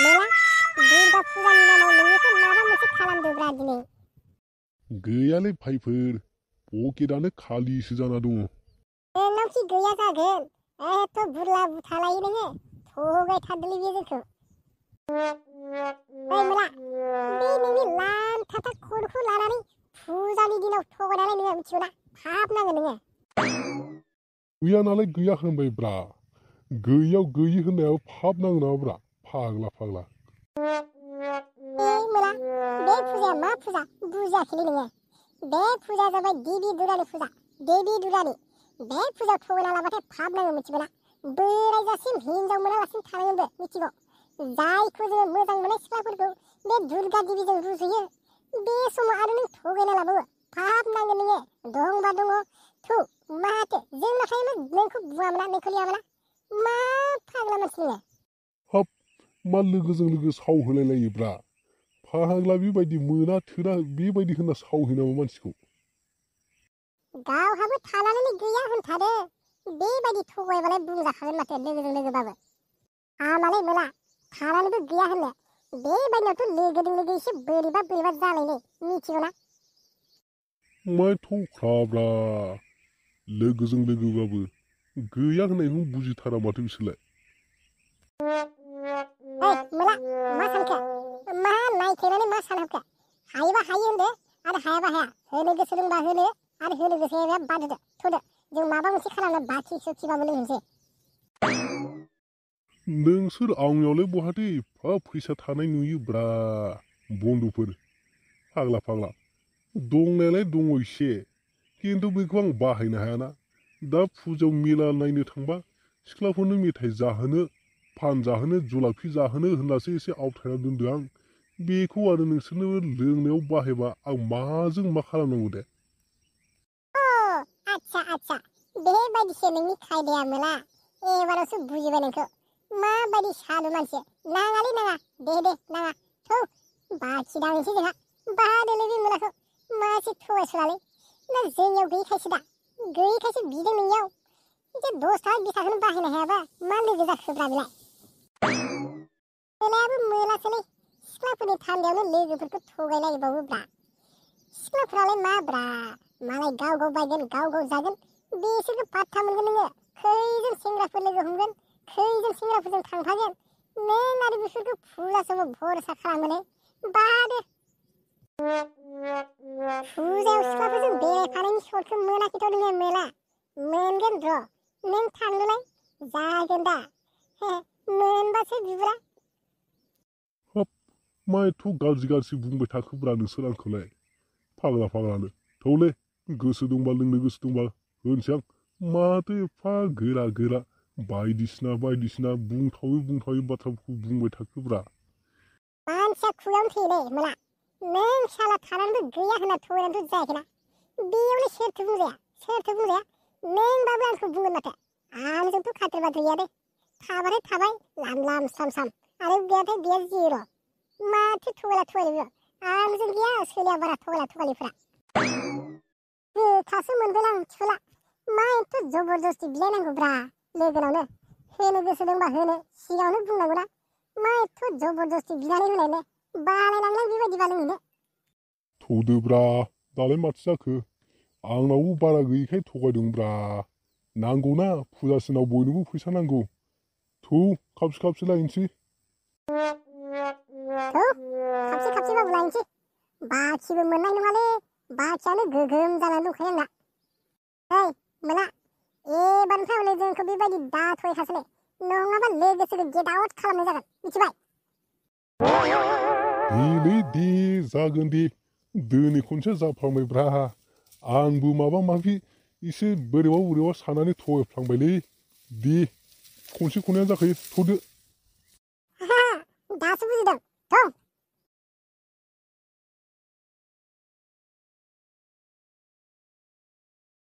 मेला दुर्गा फुजानि नामाव नोंनिफ्राय माबा मोनसे खालामदोब्रा दिनै। गैयालै भाइफोर, पकेटआनो खालिसो जाना दङ। नोंनावखि गैया जागोन, एथ' बुरला बुथालायो नोङो, थगाय थारदोलै बे जोंखौ। ओइ मेला, बे नोंनि लानथाथा खर'खौ लानानै फुजानि दिनाव थगायनानै नोङो मिथिगौना, फाब नाङो नोङो। गैया नालाय गैया होनबायब्रा, गैयियाव गैयि होननायाव फाब नाङो नामाब्रा, फाग्ला फाग्ला। मेला, बे फुजाया मा फुजा बुजियाखैलै नोङो। बे फुजाया जाबाय देबि दुर्गानि फुजा, देबि दुर्गानि। बे फुजायाव थगायना लाबाथाय फाब नाङो मिथिगौना। बोराय जासिम हिनजाव मोनालासिनो थानांगोनबो मिथिगौ। जायखौ जोङो मोजां मोननाय सिख्लाफोरखौ बे दुर्गा देबिजों रुजुयो, बे समाव आरो नों थगायना लाबावो, फाब नाङो नोङो। दंबा दङ, थु माथो जोंना थायोमोन नोंखौ बुवामोना, नोंखौ लियामोना। मा फाग्ला मानसि नोङो। हाब, मा लोगोजों लोगो सावहोलायलायोब्रा, फाग्ला बेबायदि मोना थोना बेबायदि होनना सावहै नामा मानसिखौ। गावहाबो थानानै गैया होनथारो, बेबायदि थगायबालाय बुंजाखागोन माथो लोगोजों लोगोबाबो। हामालै मेला, थानानैबो गैया होननो, बेबायदियावथ' लोगोजों लोगो एसे बोरैबा बोरैबा जालायलै मिथिगौना। मा थख्राब्रा, लोगोजों लोगोबाबो गैया होननायखौ बुजिथारा माथो बिसोरलाय। मेला, मा सानखो, मा नायथेनानै मा सानहाबखो। हायोबा हायो होनदो आरो हायाबा हाया, होनो गोसो दंबा होनो आरो होनो गोसो गैयाबा बाद होदो, थ'दो। जों माबा मोनसे खालामनो बाखि सोखिबाबो लोंनोसै। नोंसोर आंनियावलाय बहाथो एफा फैसा थानाय नुयोब्रा बन्दुफोर, फाग्ला फाग्ला। दंनायालाय दङ एसे, खिन्थु बेखौ आं बाहायनो हायाना। दा फुजायाव मेला नायनो थांबा सिख्लाफोरनो मेथाइ जाहोनो, पान जाहोनो, जुलाफि जाहोनो होननासो एसे आवथायना दोनदों आं। बेखौ आरो नोंसोरनो लोंनायाव बाहायबा आं माजों मा खालामनांगौ दे। आच्छा आच्छा, बेबायदिसो नोंनि खायदाया मेला। एबारावसो बुजिबाय नोंखौ। माबायदि सालु मानसि, नाङालै नाङा, दे नाङा, थौ बाखि दांनोसै जोंहा। बादोलै बे मेलाखौ, मासे थगायसुलालै। ना जोंनियाव गैयैखायसो दा, गैयैखायसो बिदों नोंनियाव। जे 10 थाखा 20 थाखाखौनो बाहायनो हायाबा मा लोगो जाखोब्रा बेलाय। मेलायाबो मेलासोलै, सिख्लाफोरनि थान्दायावनो लोगोफोरखौ थगायलायबावोब्रा। सिख्लाफ्रालाय माब्रा, मालाय गाव गाव बायगोन, गाव गाव जागोन, बिसोरखौ पात्ता मोनगोन नोङो। खैजोन सेंग्राफोर लोगो हमगोन, खैजोन सेंग्राफोरजों थांफागोन, नों आरो बेफोरखौ फुजा समाव भरसा खालामोने, बादो। फुजायाव सिख्लाफोरजों बेरायफानायनि सर्टखौ मोनाखैथ' नोङो मेला। मोनगोन र', नों थांनोलाय जागोन दा, मोनबासो बिब्रा। हाब, मा एथ' गाज्रि गाज्रि बुंबाय थाखोब्रा नोंसोर आंखौलाय, फाग्ला फाग्लानो। थौलै, गोसो दंबा लोंनो गोसो दंबा होनसै आं। माथो एफा गोरा गोरा बायदिसिना बायदिसिना बुंथावै बाथ्राफोरखौ बुंबाय थाखोब्रा। मानसिया खुगायावनो थैयोलै मेला। नों साला थानानैबो गैया होनना थगायनानैथ' जायाखैना। बेयावनो सोरथो बुंजाया, सोरथो बुंजाया। नोंबाबो आंखौ बुंगोन माथो। आंजोंथ' खाथ्र बाथ्रा गैया दे। थाबाथाय थाबाय लाम लाम साम साम, आरो गैयाथाय गैया जिर'। माथो थगायला थगायलि बेयाव, आंजों गैया सोलिया बारा थगायला थगायलिफ्रा। गोखासो मोनगोन आं थिखोला। मा एथ' जबरदस्ति बिलायनांगौब्रा लोगोनावनो। होनो गोसो दंबा होनो, सिगाङावनो बुंनांगौना। मा एथ' जबरदस्ति बिनानै होनायनो, बालायलांलां बेबायदिबा लोंहैनो। थौदोब्रा, दालाय माथो जाखो। आंनावबो बारा गैयैखाय थगायदोंब्रा। नांगौना, फुजासिनाव बयनोबो फैसा नांगौ। थौ खाबसे खाबसे लायनोसै। थौ खाबसे खाबसेबाबो लायनोसै। बाखिबो मोननाय नङालै, बाखियानो गोगोम जानानै दंखायो आंना। ओइ मेला, एबारनिफ्राय हले जोंखौ बेबायदि दाथगायखासैलै, नङाबा लोगो सोगो गेट आउट खालामनाय जागोन मिथिबाय। देलै दे, जागोन दे, दिनै खनसे जाफ्लांबायब्रा। आंबो माबा माबि एसे बोरैबा बोरैबा सानानै थगायफ्लांबायलै। दे, खनसे खननैयानो जाखायो, थ'दो। दासो बुजिदों, थौ।